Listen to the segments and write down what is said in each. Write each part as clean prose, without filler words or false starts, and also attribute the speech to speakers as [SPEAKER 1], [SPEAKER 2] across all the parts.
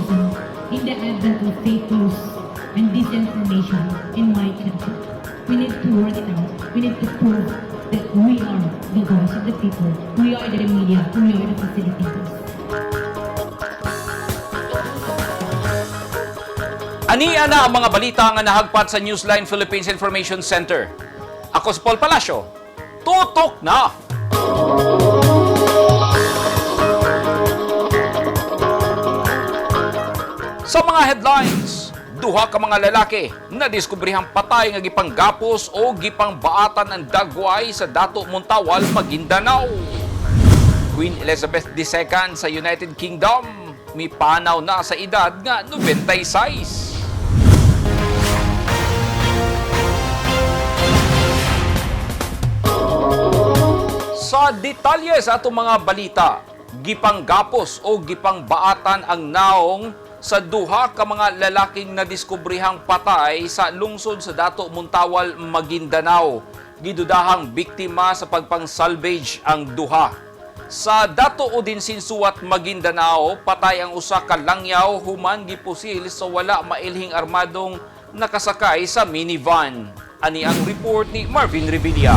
[SPEAKER 1] journalism in the advent of fake news and disinformation in my country. We need to work it out. We need to prove that we are the voice of the people. We are the media. We are the facilitators.
[SPEAKER 2] Ania na ang mga balita nga nahagpat sa Newsline Philippines Information Center. Ako si Paul Palacio. Tutok na! Sa mga headlines, duha ka mga lalaki na diskubrihang patay nga gipanggapos o gipangbaatan ang dagway sa Dato Montawal, Maguindanao. Queen Elizabeth II sa United Kingdom mipanaw na sa edad nga 96. Sa detalye sa atong mga balita, gipanggapos o gipangbaatan ang naong sa duha ka mga lalaking nadiskubrihang patay sa lungsod sa Dato Montawal, Maguindanao. Gidudahang biktima sa pagpang-salvage ang duha. Sa Dato Odin Sinsuat, Maguindanao, patay ang usa ka langyaw human gipusil sa wala mailhing armadong nakasakay sa minivan. Ani ang report ni Marvin Revilla.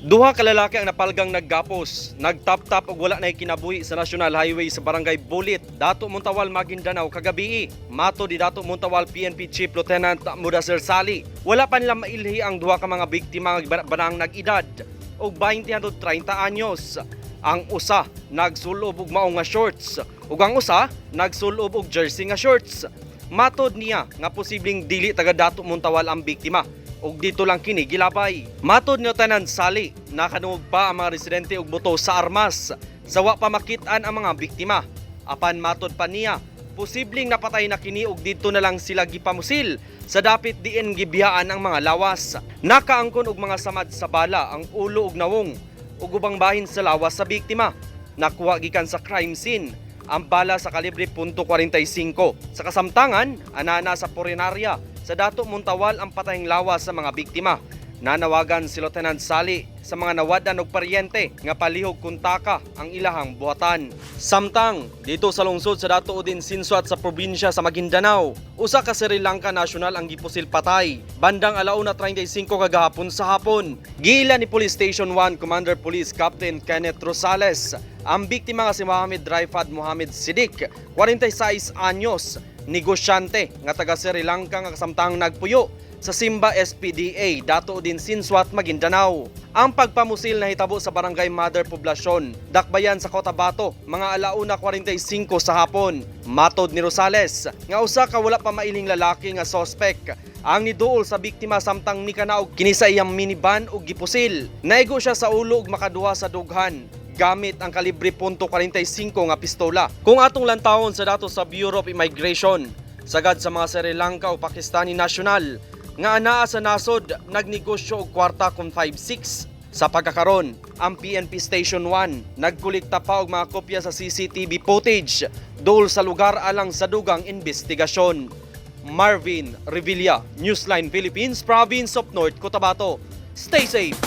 [SPEAKER 3] Duha ka lalaki ang napalgang naggapos, nagtap-tap og wala nay kinabuhi sa National Highway sa Barangay Bulit, Dato Montawal, Maguindanao kagabi. Mato di Dato Montawal PNP Chief Lieutenant Mudassir Sali. Wala pa nila mailhi ang duha ka mga biktima nga banang nag-edad og 20 hangtod 30 anyos. Ang usa nagsulob og mao nga shorts ug ang usa nagsulob og jersey nga shorts. Matod niya nga posibleng dili taga Dato Montawal ang biktima ug dito lang kini gilabay. Matod ni Tanan Sali, nakadungog pa ang mga residente og buto sa armas sa wa pa makit-an ang mga biktima. Apan matod pa niya, posibleng napatay na kini og didto na lang sila gipamusil sa dapit diin gibiyaan ang mga lawas. Nakaangkon og mga samad sa bala ang ulo ug nawong ug ubang bahin sa lawas sa biktima. Nakuha gikan sa crime scene ang bala sa kalibre .45. Sa kasamtangan, anana sa purinarya sa Dato Montawal ang patayng lawas sa mga biktima. Nanawagan si Lieutenant Sali sa mga nawadan og paryente nga palihog kuntaka ang ilahang buhatan. Samtang, dito sa lungsod sa Dato Odin Sinsuat sa probinsya sa Maguindanao, usa ka Sri Lanka national ang gipusil patay. Bandang alauna 35 kagahapon sa hapon. Giila ni Police Station 1 Commander Police Captain Kenneth Rosales ang biktima nga si Mohamed Raifad Mohamed Siddiq, 46 anyos, negosyante nga taga Sri Lanka nga kasamtang nagpuyo sa Simba SPDA, Dato Odin Sinsuat, Maguindanao. Ang pagpamusil na hitabo sa Barangay Mother Poblacion, Dakbayan sa Cotabato, mga alauna 45 sa hapon. Matod ni Rosales, nga usa ka wala pa mailing lalaki nga sospek ang niduol sa biktima samtang nikanaog kini sa iyang minivan ug gipusil. Naigo siya sa ulo ug makaduha sa dughan gamit ang kalibre .45 nga pistola. Kung atong lantawon sa datos sa Bureau of Immigration, sagad sa mga Sri Lanka o Pakistani national nga anaa sa nasod nagnegosyo og kwarta kung 5-6. Sa pagkakaron, ang PNP Station 1 nagkolekta pa og mga kopya sa CCTV footage dol sa lugar alang sa dugang investigasyon. Marvin Revilla, Newsline Philippines, Province of North Cotabato. Stay safe!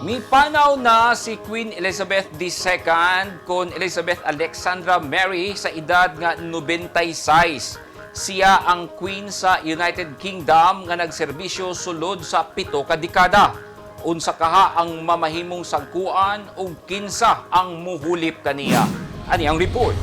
[SPEAKER 2] Mipanaw na si Queen Elizabeth II kon Elizabeth Alexandra Mary sa edad nga 96. Siya ang queen sa United Kingdom nga nagserbisyo sulod sa 7 ka dekada. Unsa kaha ang mamahimong sagkuan ug kinsa ang muhulip kaniya? Ani ang report.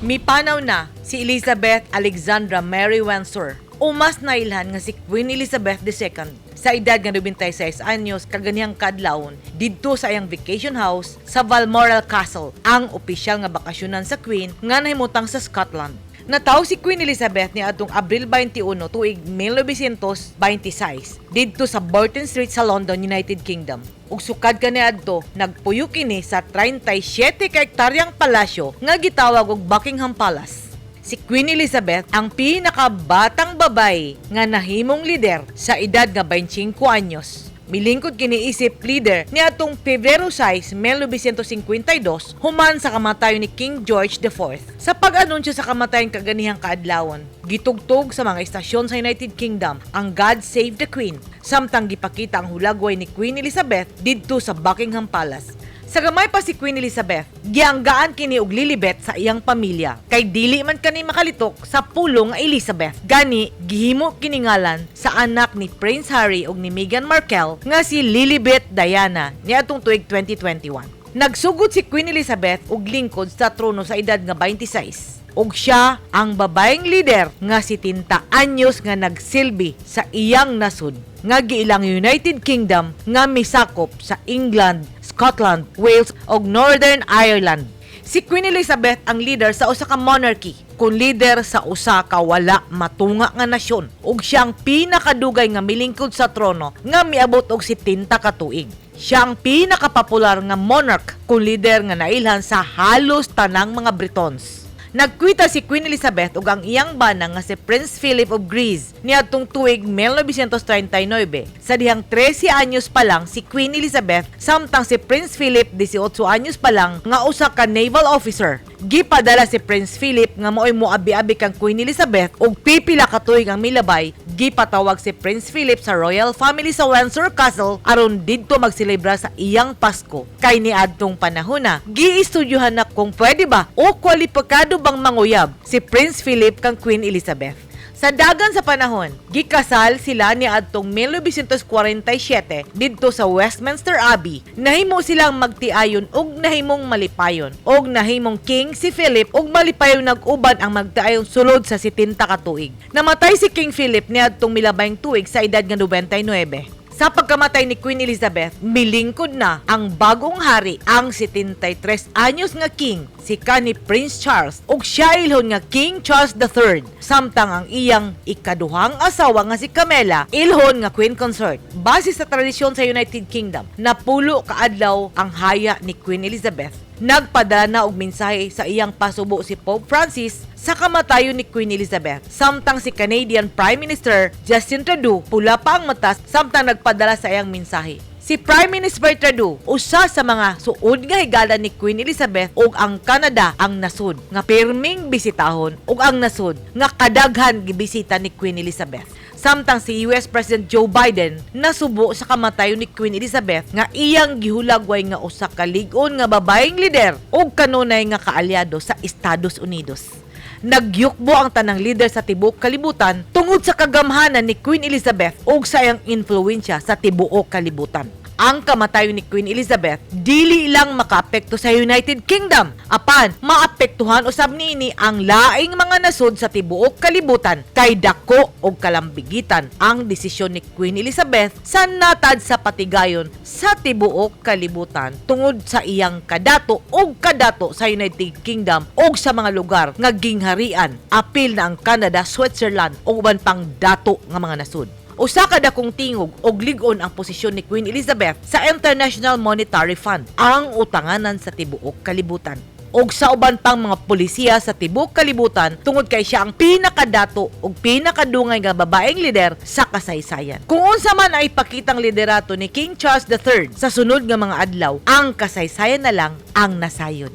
[SPEAKER 4] Mipanaw na si Elizabeth Alexandra Mary Windsor o mas nailhan nga si Queen Elizabeth II sa edad nga 96 anyos kaganihang kaadlawon didto sa iyang vacation house sa Balmoral Castle, ang opisyal nga bakasyonan sa Queen nga nahimutang sa Scotland. Nataw si Queen Elizabeth ni atong Abril 21 tuig 1926 didto sa Burton Street sa London, United Kingdom. Ug sukad kaniadto, nagpuyo kini sa 37 ka hektaryang palasyo nga gitawag og Buckingham Palace. Si Queen Elizabeth ang pinakabatang babay nga nahimong lider sa edad nga 25 anyos. Milingkod kini isip leader ni atong Pebrero 6, 1952 human sa kamatayon ni King George IV. Sa pag-anunsyo sa kamatayon kaganihang kaadlawon, gitugtog sa mga istasyon sa United Kingdom ang God Save the Queen samtang gipakita ang hulagway ni Queen Elizabeth didto sa Buckingham Palace. Sa gamay pa si Queen Elizabeth, gianggaan kini og Lilibet sa iyang pamilya. Kay dili man kani makalitok sa pulong nga Elizabeth. Gani gihimo kini ngalan sa anak ni Prince Harry ug ni Meghan Markle nga si Lilibet Diana niadtong tuig 2021. Nagsugod si Queen Elizabeth og lingkod sa trono sa edad nga 26 ug siya ang babaeng lider nga 70 anyos nga nagsilbi sa iyang nasod nga giilang United Kingdom nga misakop sa England, Scotland, Wales ug Northern Ireland. Si Queen Elizabeth ang leader sa usa ka monarchy, kun leader sa usa ka wala matunga nga nasyon, ug siya ang pinakadugay nga milingkod sa trono nga miabot og 70 ka tuig. Siya ang pinakapopular nga monarch kun leader nga nailhan sa halos tanang mga Britons. Nagkwita si Queen Elizabeth ug ang iyang bana nga si Prince Philip of Greece niadtong tuig 1939. Sa dihang 13 anyos pa lang si Queen Elizabeth, samtang si Prince Philip 18 anyos pa lang nga usa ka naval officer. Gipadala si Prince Philip nga maoy moabi-abi kang Queen Elizabeth ug pipila ka tuig ang milabay, gipatawag si Prince Philip sa royal family sa Windsor Castle aron didto magselebra sa iyang Pasko. Kay niadtong panahona, giistudyuhan na kung pwede ba o kwalipikado bang manguyab si Prince Philip kang Queen Elizabeth. Sa dagan sa panahon, gikasal sila ni adtong 1947 didto sa Westminster Abbey. Nahimo silang magtiayon ug nahimong malipayon. Og nahimong king si Philip ug malipayon nag-uban ang magtiayon sulod sa 70 ka tuig. Namatay si King Philip ni adtong milabayng tuig sa edad nga 99. Sa pagkamatay ni Queen Elizabeth, milingkod na ang bagong hari, ang 73 anyos nga king, si kanhi Prince Charles, ug siya ilhon nga King Charles III, samtang ang iyang ikaduhang asawa nga si Camilla, ilhon nga Queen Consort. Base sa tradisyon sa United Kingdom, napulo kaadlaw ang haya ni Queen Elizabeth. Nagpadala na og mensahe sa iyang pasubo si Pope Francis sa kamatayon ni Queen Elizabeth. Samtang si Canadian Prime Minister Justin Trudeau, pula pa ang mata samtang nagpadala sa iyang mensahe. Si Prime Minister Trudeau, usa sa mga suod nga higala ni Queen Elizabeth, ug ang Canada ang nasod nga pirming bisitahon ug ang nasod nga kadaghan gibisita ni Queen Elizabeth. Samtang si US President Joe Biden nasubo sa kamatayon ni Queen Elizabeth nga iyang gihulagway nga usa ka lig-on nga babaeng lider ug kanunay nga kaalyado sa Estados Unidos. Nagyukbo ang tanang lider sa tibuok kalibutan tungod sa kagamhanan ni Queen Elizabeth ug sa iyang influensya sa tibuok kalibutan. Ang kamatayon ni Queen Elizabeth dili lang makaapekto sa United Kingdom, apan maapektuhan usab niini ang laing mga nasod sa tibuok kalibutan kay dako og kalambigitan ang desisyon ni Queen Elizabeth sa natad sa patigayon sa tibuok kalibutan tungod sa iyang kadato og kadato sa United Kingdom og sa mga lugar nga gingharian, apil na ang Canada, Switzerland ug uban pang dato nga mga nasod. Usa ka dakong tingog og lig-on ang posisyon ni Queen Elizabeth sa International Monetary Fund, ang utanganan sa tibuok kalibutan og sa uban pang mga polisiya sa tibuok kalibutan tungod kay siya ang pinakadato ug pinakadungay nga babaeng lider sa kasaysayan. Kung unsa man ang ipakitang liderato ni King Charles III sa sunod nga mga adlaw, ang kasaysayan na lang ang nasayod.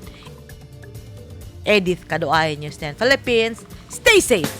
[SPEAKER 4] Edith Kadoay, News 10 Philippines. Stay safe!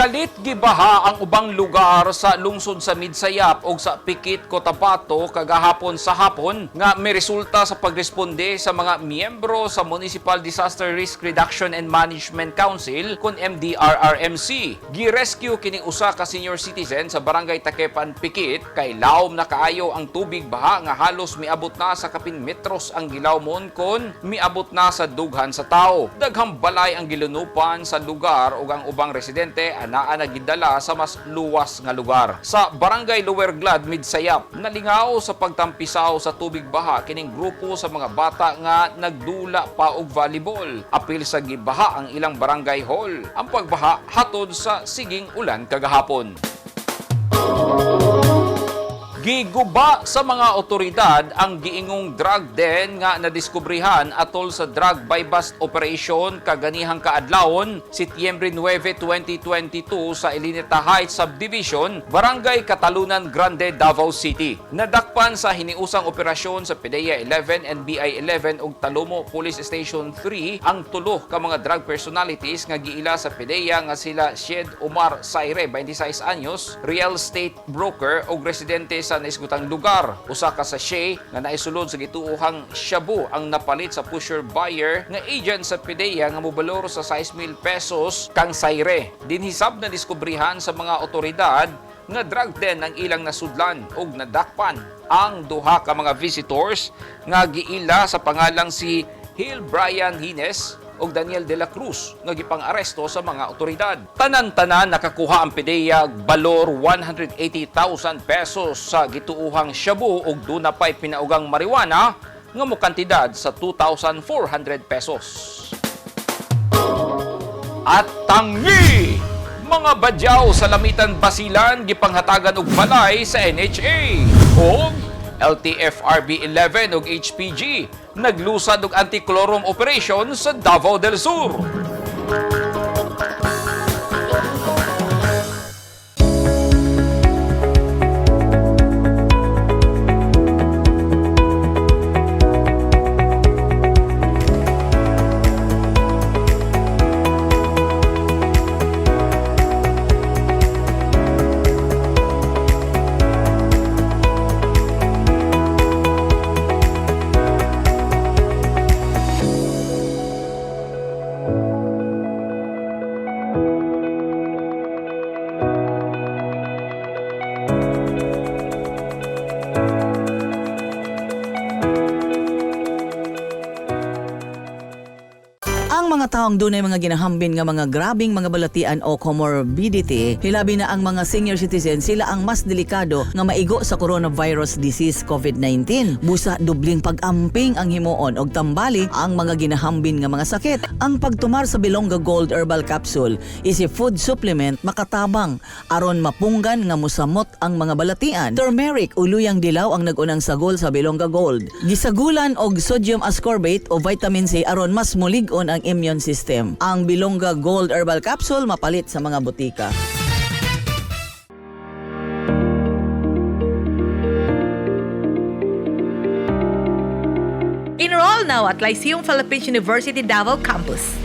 [SPEAKER 2] Kalit gibaha ang ubang lugar sa lungsod sa Midsayap o sa Pikit, Cotabato kagahapon sa hapon nga may resulta sa pagresponde sa mga miyembro sa Municipal Disaster Risk Reduction and Management Council kun MDRRMC. Gi-rescue kining usa ka senior citizen sa Barangay Takepan, Pikit kay lawom na kaayo ang tubig baha nga halos miabot na sa kapin metros ang gilawmon kon miabot na sa dughan sa tao. Daghang balay ang gilunupan sa lugar ug ang ubang residente anaa na gidala sa mas luwas nga lugar. Sa Barangay Lower Glad, Midsayap, nalingaw sa pagtampisaw sa tubig baha kining grupo sa mga bata nga nagdula pa og volleyball. Apil sa gibaha ang ilang barangay hall. Ang pagbaha hatod sa siging ulan kagahapon. Giguba sa mga otoridad ang giingong drug den nga nadiskubrihan atol sa drug buy-bust operation kaganihang kaadlawon, Setyembre 9, 2022 sa Elenita Heights Subdivision, Barangay Catalunan Grande, Davao City. Nadakpan sa hiniusang operasyon sa PDEA 11, NBI 11 ug Talomo Police Station 3 ang tulo ka mga drug personalities nga giila sa PDEA nga sila Shed Omar Saire, 26 anyos, real estate broker ug residente sa sa naisgutang lugar. Usa ka sachet nga naisulod sa gituohang shabu ang napalit sa pusher buyer nga agent sa PDEA nga mobalor sa 6,000 pesos kang Sayre. Dinhisab na diskubrihan sa mga otoridad nga drug den ang ilang nasudlan og nadakpan ang duha ka mga visitors nga giila sa pangalang si Hill Brian Hines ug Daniel de la Cruz nga gipang-aresto sa mga otoridad. Tanan-tanan nakakuha ang PDEA balor 180,000 pesos sa gituohang shabu ug duna pa'y pinaugang marijuana nga mokantidad sa 2,400 pesos. At tangi! Mga badyaw sa Lamitan Basilan gipanghatagan og balay sa NHA. Og LTFRB 11 ug HPG naglusad og anti-colorum operation sa Davao del Sur.
[SPEAKER 5] Ang mga taong dunay mga ginahambin nga mga grabing mga balatian o comorbidity, hilabi na ang mga senior citizen, sila ang mas delikado nga maigo sa coronavirus disease COVID-19. Busa dubling pag-amping ang himuon og tambali ang mga ginahambin nga mga sakit. Ang pagtumar sa Bilonga Gold Herbal Capsule is a food supplement makatabang aron mapunggan nga musamot ang mga balatian. Turmeric o luyang dilaw ang nagunang sagol sa Bilonga Gold. Gisagulan og sodium ascorbate o vitamin C aron mas mulig-on ang immune system. Ang Bilonga Gold Herbal Capsule mapalit sa mga butika.
[SPEAKER 4] Enroll now at Lyceum Philippines University Davao Campus.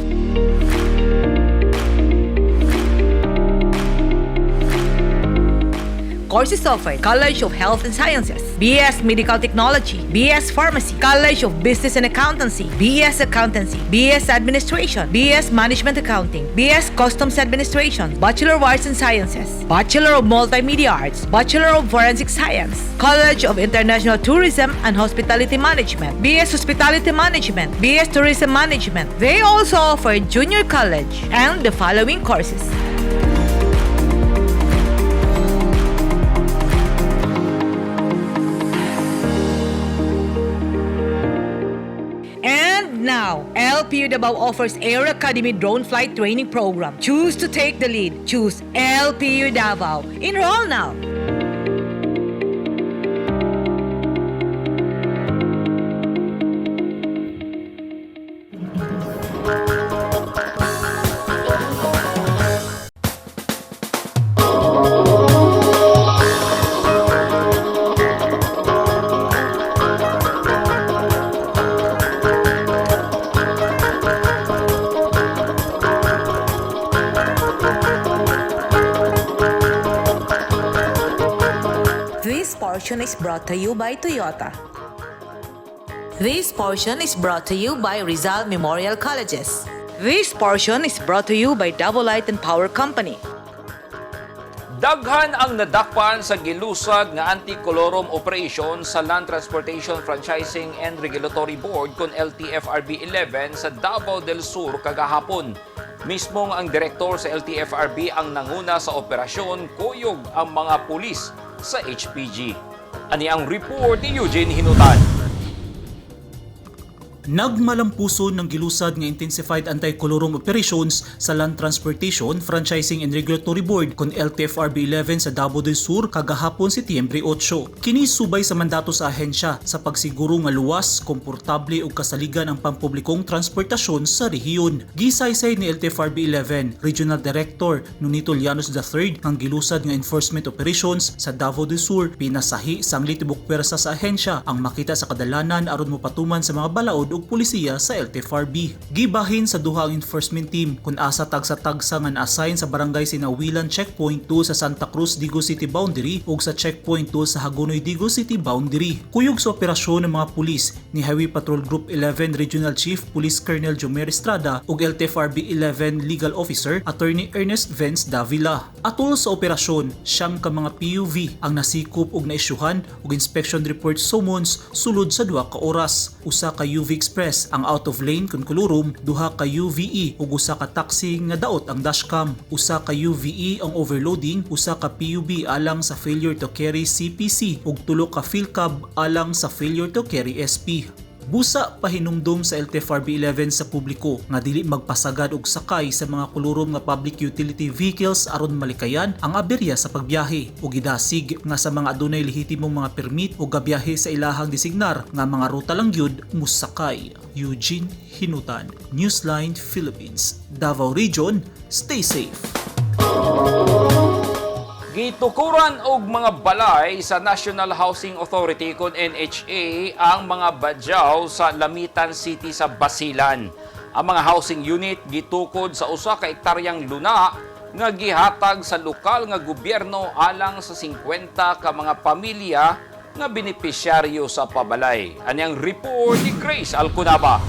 [SPEAKER 4] Courses offered: College of Health and Sciences, BS Medical Technology, BS Pharmacy, College of Business and Accountancy, BS Accountancy, BS Administration, BS Management Accounting, BS Customs Administration, Bachelor of Arts and Sciences, Bachelor of Multimedia Arts, Bachelor of Forensic Science, College of International Tourism and Hospitality Management, BS Hospitality Management, BS Tourism Management. They also offer junior college and the following courses. And now, LPU Davao offers Air Academy Drone Flight Training Program. Choose to take the lead. Choose LPU Davao. Enroll now. This portion is brought to you by Toyota. This portion is brought to you by Rizal Memorial Colleges. This portion is brought to you by Davao Light and Power Company.
[SPEAKER 2] Daghan ang nadakpan sa gilusad nga anti-colorum operation sa Land Transportation Franchising and Regulatory Board kon LTFRB 11 sa Davao del Sur kagahapon. Mismong ang direktor sa LTFRB ang nanguna sa operasyon kuyog ang mga pulis sa HPG. Ani ang report ni Eugene Hinutan.
[SPEAKER 6] Nagmalampuso ng gilusad nga Intensified Anti-Colorum Operations sa Land Transportation, Franchising and Regulatory Board kon LTFRB 11 sa Davao del Sur kagahapon Setyembre 8. Kini subay sa mandato sa ahensya sa pagsiguro nga luwas, komportable ug kasaligan ang pampublikong transportasyon sa rehiyon. Gisaysay ni LTFRB 11 Regional Director Nunito Llanos III ang gilusad nga enforcement operations sa Davao del Sur pinasahi sa ang litibok pwersa sa ahensya ang makita sa kadalanan aron mopatuman sa mga balaod. ug pulisiya sa LTFRB. Gibahin sa duha ang enforcement team kung asa tagsa-tagsa nga na-assign sa Barangay Sinawilan Checkpoint 2 sa Santa Cruz, Digos City boundary ug sa Checkpoint 2 sa Hagonoy, Digos City boundary. Kuyog sa operasyon ng mga pulis ni Highway Patrol Group 11 Regional Chief Police Colonel Jomer Estrada ug LTFRB 11 Legal Officer Attorney Ernest Vence Davila. Atol sa operasyon, 9 ka mga PUV ang nasikop ug naisyuhan og inspection report summons sulod sa 2 ka oras. Usa ka UV Express ang out of lane kun kolorum, duha ka UVE ug usa ka taxi nga daot ang dashcam. Usa ka UVE ang overloading, usa ka PUB alang sa failure to carry CPC ug tulo ka PhilCab alang sa failure to carry SP. Busa pahinumdom sa LTFRB 11 sa publiko nga dili magpasagad og sakay sa mga kolorum nga public utility vehicles aron malikayan ang aberya sa pagbiyahe, ug gidasig nga sa mga adunay lehitimong mga permit o gabiyahe sa ilahang designar nga mga ruta lang gyud musakay. Eugene Hinutan, Newsline Philippines, Davao Region. Stay safe.
[SPEAKER 2] Gitukuran og mga balay sa National Housing Authority kon NHA ang mga Badjao sa Lamitan City sa Basilan. Ang mga housing unit gitukod sa usa ka hektaryang luna nga gihatag sa lokal nga gobyerno alang sa 50 ka mga pamilya nga benepisyaryo sa pabalay. Anyang report ni Grace Alcunaba.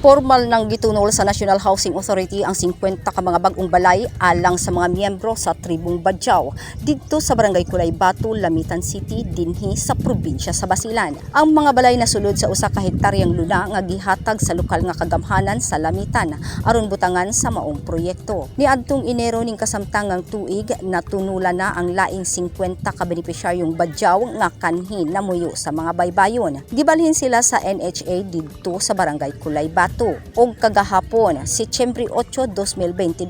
[SPEAKER 7] Formal nang gitunol sa National Housing Authority ang 50 ka mga bag-ong balay alang sa mga miyembro sa tribong Badjao didto sa Barangay Kulay Bato, Lamitan City, dinhi sa probinsya sa Basilan. Ang mga balay nasulod sa usa ka hektaryang luna nga gihatag sa lokal nga kagamhanan sa Lamitan aron butangan sa maong proyekto. Niadtong Enero ning kasamtangang tuig, natunulan na ang laing 50 ka benepisyaryong Badjao nga kanhi namuyo sa mga baybayon. Gibalhin sila sa NHA didto sa Barangay Kulay Bato. Og kagahapon, Setyembre 8, 2022,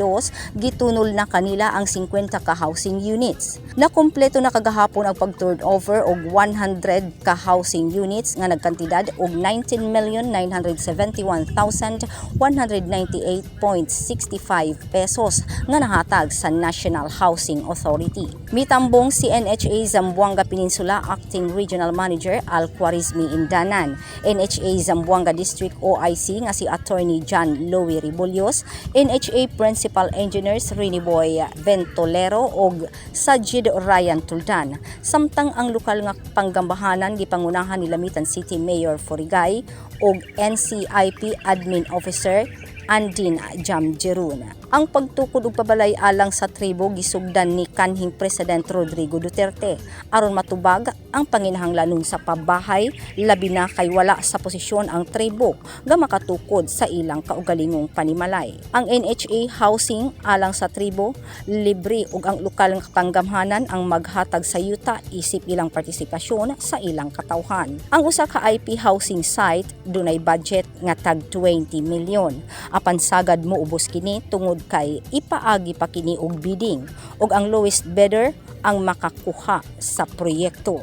[SPEAKER 7] gitunol na kanila ang 50 ka housing units. Nakumpleto na kagahapon ang pag-turnover og 100 ka housing units nga nagkantidad og 19,971,198.65 pesos nga nahatag sa National Housing Authority. Mitambong si NHA Zamboanga Peninsula Acting Regional Manager Al Quarismi Indanan, NHA Zamboanga District OIC nga si Attorney John Louis Ribollos, NHA Principal Engineers Rini Boy Ventolero og Sajid Ryan Tuldan. Samtang ang lokal nga panggambahanan gipangunahan ni Lamitan City Mayor Furigay og NCIP Admin Officer Andin Jamjerun. Ang pagtukod og pabalay alang sa tribo gisugdan ni kanhing President Rodrigo Duterte aron matubag ang panginahanglanon sa pabahay, labi na kay wala sa posisyon ang tribo nga makatukod sa ilang kaugalingong panimalay. Ang NHA housing alang sa tribo libre ug ang lokal nga panggamhanan ang maghatag sa yuta isip ilang partisipasyon sa ilang katawhan. Ang usa ka IP housing site dunay budget nga tag 20 milyon. Apan sagad mo ubos kini tungod kay ipaagi pa kini og bidding ug ang lowest bidder ang makakuha sa proyekto.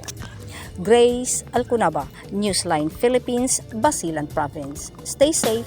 [SPEAKER 7] Grace Alcunaba, Newsline Philippines, Basilan Province. Stay safe.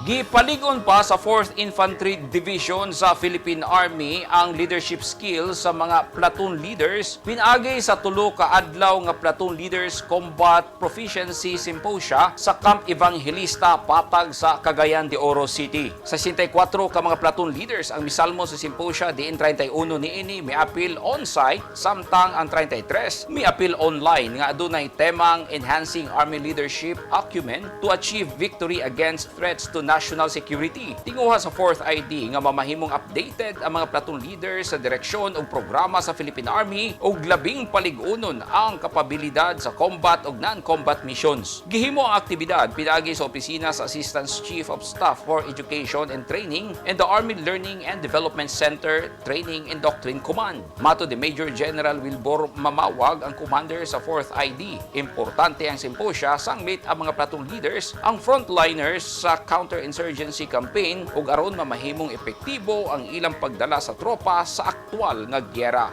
[SPEAKER 2] Gipalig-on pa sa 4th Infantry Division sa Philippine Army ang leadership skills sa mga platoon leaders pinaagi sa tulo ka adlaw nga Platoon Leaders Combat Proficiency Symposia sa Camp Evangelista, Patag sa Cagayan de Oro City. Sa 64 ka mga platoon leaders ang misalmo sa symposia, diin 31 niini miapil on-site samtang ang 33 miapil online nga adunay temang Enhancing Army Leadership Acumen to Achieve Victory Against Threats to National Security. Tinguha sa 4th ID nga mamahimong updated ang mga platoon leaders sa direksyon ug programa sa Philippine Army ug labing palig-unon ang kapabilidad sa combat ug non-combat missions. Gihimo ang aktibidad pinaagi sa opisina sa Assistant Chief of Staff for Education and Training and the Army Learning and Development Center Training and Doctrine Command. Matod ni Major General Wilbur Mamawag, ang commander sa 4th ID, importante ang symposia sanglit ang mga platoon leaders ang frontliners sa counterinsurgency campaign ug aron mamahimong epektibo ang ilang pagdala sa tropa sa aktual nga gyera.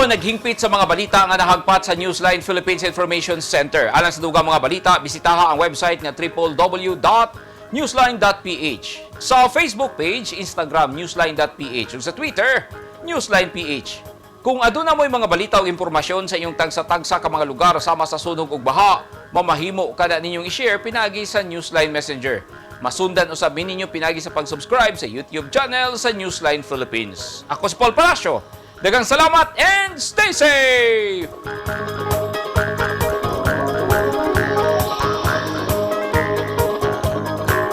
[SPEAKER 2] Naghingpit sa mga balita nga nahagpat sa Newsline Philippines Information Center. Alang sa dugang mga balita, bisitaha ang website nga www.newsline.ph. Sa Facebook page, Instagram, newsline.ph, ug sa Twitter, newsline.ph. Kung aduna mo'y mga balita o impormasyon sa inyong tagsa-tagsa ka mga lugar sama sa sunog ug baha, mamahimo kada ninyong i-share pinagi sa Newsline Messenger. Masundan usab ninyo pinagi sa pag-subscribe sa YouTube channel sa Newsline Philippines. Ako si Paul Palacio. Daghang salamat and stay safe!